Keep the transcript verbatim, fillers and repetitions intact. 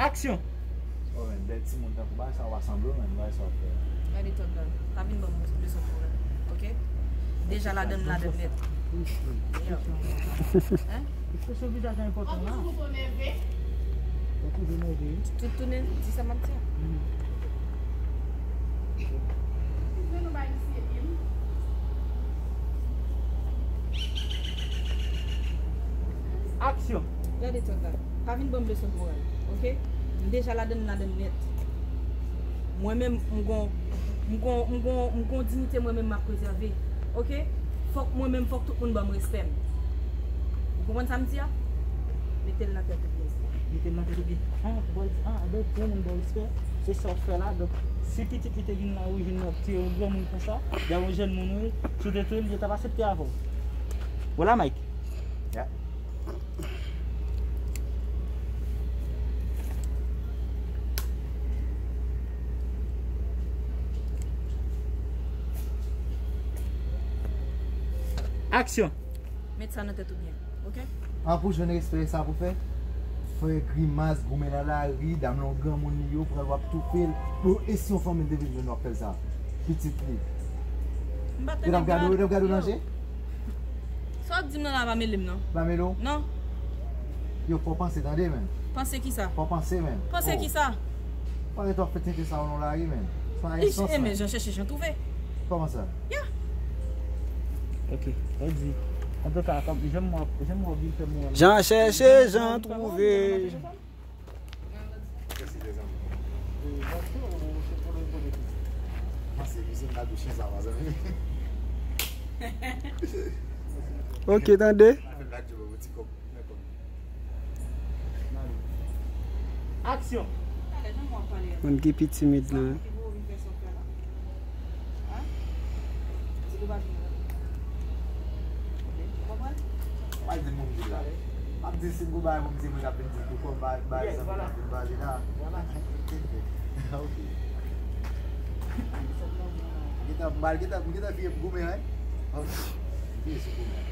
Aksyon! Oh, men, bèl timoun tankou bagay sa, w pa sanble w, men, bagay sa w ap fè. Gade tòg la. Pa vin ban m leson moral, oke? Deja ladann, ladann nèt. Yo. Hein? Ekspresyon vizaj la enpòtan la. Ou toujou nève? Ou toujou nève, wi. Tou-, tounen, di sa m ap di a. Aksyon! Gade tòg la. Pa vin ban m leson moral, oke? M deja ladann, ladann nèt. Mwen menm, m gon, m gon, m gon, m gon diyite mwen menm m ap prezève, oke? Fòk mwen menm, fòk tout moun ban m respè m. Ou konprann sa m di a? Mete l nan tèt ou byen. Mete l nan tèt ou byen. Ah, bòl, ah, donk, yon moun ba w respè, se sa w fè la. Donk, si pitit li te vin la, ou jwenn yon ti yon granmoun konsa, y a yon jèn moun, wi, si w te touye l, yo t ap aksepte avè w. Voilà, Mike. Yeah. Aksyon! Met sa nan tèt ou byen, oke? A, pou jwenn respè sa pou fè? Fè grimas, goumen nan lari, dam lan granmoun li yo, pral w ap toufe l. Bon, e si yon fanmi l te vin jwenn w ap fè l sa? Pitit li. M pa t renmen gad. Yo t ap gade w nan je? Sa w ap di m nan la pa mele m non. Pa mele w? Non. Yo, fò w panse tande, menm. Panse ki sa? Fò w panse, menm. Panse ki sa? Pa ret w ap fè tenten sa w nan lari, menm. Sa ensans, menm. Jan chèche, jan twouve. Kòman sa? Ya. Ok, ou di. Antouka, kòm jan m wè, jan m wè w vin fè mwen. Jan chèche, jan twouve. Ok, tande. Aksyon. Moun ki pi timid la. Mwen di moun di la. M ap di si m go bay pou m di moun ap vin di kou kòm bay bay zanmi ap vin pale la. Ok. Gentan, m gentan, m gentan vire pou goumen, wi. Ok. Vire sou goumen.